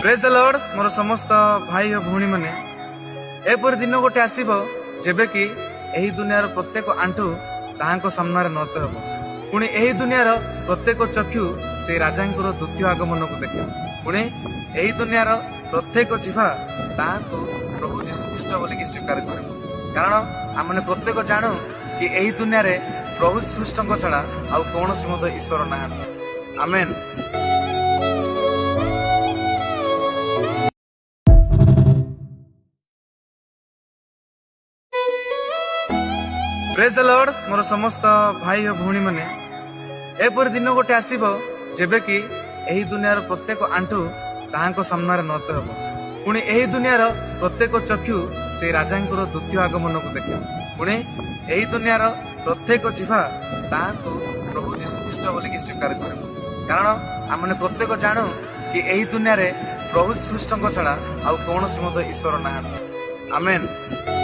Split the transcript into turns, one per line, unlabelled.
Praise ଦ Lord. ମୋର ସମସ୍ତ ଭାଇ ଓ ଭଉଣୀମାନେ, ଏପରି ଦିନ ଗୋଟେ ଆସିବ ଯେବେ କି ଏହି ଦୁନିଆର ପ୍ରତ୍ୟେକ ଆଣ୍ଠୁ ତାହାଙ୍କ ସାମ୍ନାରେ ନତ ହେବ। ପୁଣି ଏହି ଦୁନିଆର ପ୍ରତ୍ୟେକ ଚକ୍ଷୁ ସେଇ ରାଜାଙ୍କର ଦ୍ୱିତୀୟ ଆଗମନକୁ ଦେଖିବ। ପୁଣି ଏହି ଦୁନିଆର ପ୍ରତ୍ୟେକ ଜିଭା ତାହାଙ୍କୁ ପ୍ରଭୁ ଯୀଶୁ ଖ୍ରୀଷ୍ଟ ବୋଲିକି ସ୍ୱୀକାର କରିବ। କାରଣ ଆମମାନେ ପ୍ରତ୍ୟେକ ଜାଣୁ କି ଏହି ଦୁନିଆରେ ପ୍ରଭୁ ଯୀଶୁ ଖ୍ରୀଷ୍ଟଙ୍କ ଛଡା ଆଉ କୌଣସି ମଧ୍ୟ ଈଶ୍ୱର ନାହାନ୍ତି। ଆମେନ୍। ପ୍ରେଜ ଦ ଲର୍ଡ। ମୋର ସମସ୍ତ ଭାଇ ଓ ଭଉଣୀମାନେ, ଏପରି ଦିନ ଗୋଟେ ଆସିବ ଯେବେ କି ଏହି ଦୁନିଆର ପ୍ରତ୍ୟେକ ଆଣ୍ଠୁ ତାହାଙ୍କ ସାମ୍ନାରେ ନତ ହେବ। ପୁଣି ଏହି ଦୁନିଆର ପ୍ରତ୍ୟେକ ଚକ୍ଷୁ ସେଇ ରାଜାଙ୍କର ଦ୍ୱିତୀୟ ଆଗମନକୁ ଦେଖିବ। ପୁଣି ଏହି ଦୁନିଆର ପ୍ରତ୍ୟେକ ଜିଭା ତାହାଙ୍କୁ ପ୍ରଭୁ ଯୀଶୁ ଖ୍ରୀଷ୍ଟ ବୋଲିକି ସ୍ୱୀକାର କରିବ। କାରଣ ଆମମାନେ ପ୍ରତ୍ୟେକ ଜାଣୁ କି ଏହି ଦୁନିଆରେ ପ୍ରଭୁ ଯୀଶୁ ଖ୍ରୀଷ୍ଟଙ୍କ ଛଡା ଆଉ କୌଣସି ମଧ୍ୟ ଈଶ୍ୱର ନାହାନ୍ତି। ଆମେନ୍।